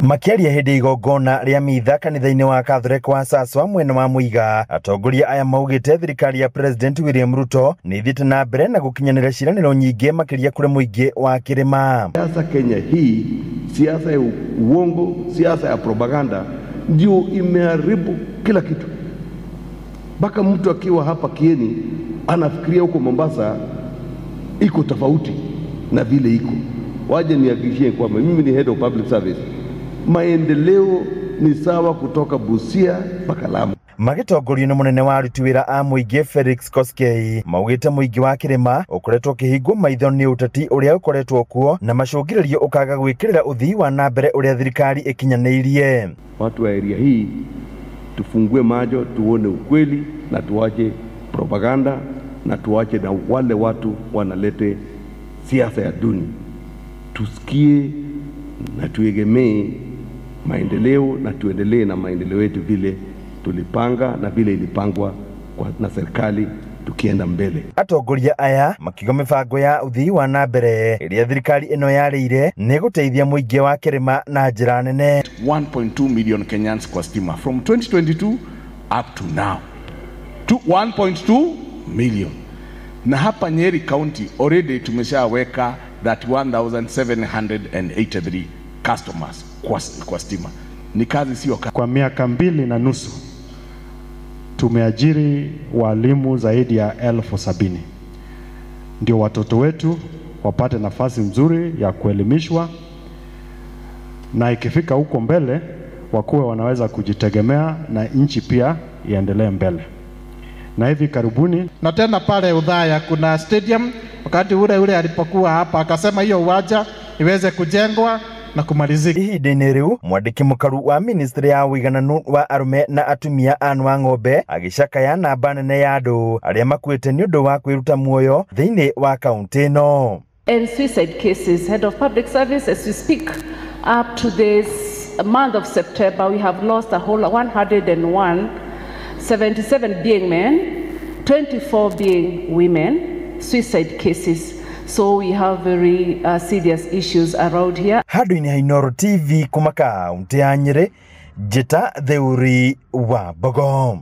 Makĩaria hĩndĩ ya igongona rĩa mitha kanitha-inĩ wa Catholic wa Saswa mwena wa Muiga, atongoria aya maugĩte thirikari ya President William Ruto nĩ ithiĩte na mbere na gũkinyanĩra ciĩranĩro nyingĩ makĩria kũrĩ mũingĩ wa kĩrĩma. Siasa Kenya hii, siasa ya uongo, siasa ya propaganda ndio imeharibu kila kitu, mpaka mtu akiwa hapa Kieni anafikiria huko Mombasa iko tofauti na vile iko. Waje nihakikishie kwamba mimi ni head of public service, maendeleo ni sawa kutoka Busia mpaka Lamu. Magĩtongorio nĩ mũnene wa aruti wĩra a mũingĩ Felix Koskei, maugĩte mũingĩ wa kĩrĩma ũkoretwo ũkĩhingwo maitho nĩ ũteti ũrĩa ũkoretwo kuo na macũngĩrĩrio ũkaga gwĩkĩrĩra ũthii wa na mbere ũrĩa thirikari ĩkinyanĩirie. Watu wa area hii tufungue macho, tuone ukweli na tuache propaganda na tuache na wale watu wanalete siasa ya duni. Tusikie na tuegemee maendeleo na tuendelee na maendeleo yetu vile tulipanga na vile ilipangwa na serikali tukienda mbele. Atongoria aya makiuga mĩbango ya ũthii wa na mbere ĩrĩa thirikari ĩno yarĩire nĩ gũteithia mũingĩ wa kĩrĩma na njĩra nene. 1.2 million Kenyans kwa stima from 2022 up to now to 1.2 million, na hapa Nyeri County already tumeshaweka 31,783 customers kwa stima. Ni kazi sio kazi. Kwa miaka 2.5 tumeajiri walimu zaidi ya 70,000 ndio watoto wetu wapate nafasi nzuri ya kuelimishwa, na ikifika huko mbele wakuwe wanaweza kujitegemea na nchi pia iendelee mbele. Na hivi karibuni na tena pale Udhaya kuna stadium, wakati ule ule alipokuwa hapa akasema hiyo uwanja iweze kujengwa na kumalizika. Ihinda-inĩ rĩu mwandĩki mũkaru wa ministry ya ũigananu wa arũme na atumia Anne Wang'ombe agĩcakaya namba nene ya andũ arĩa makuĩte nĩ ũndũ wa kwĩruta muoyo thĩinĩ wa kaunti ĩno. And suicide cases, head of public service, as we speak, up to this month of September, we have lost a whole 101, 77 being men, 24 being women, suicide cases. So we have very serious issues around here. Handũ-inĩ ha Inooro TV kuma kaunti ya Nyĩrĩ, Njĩta Theuri wa Mbogo.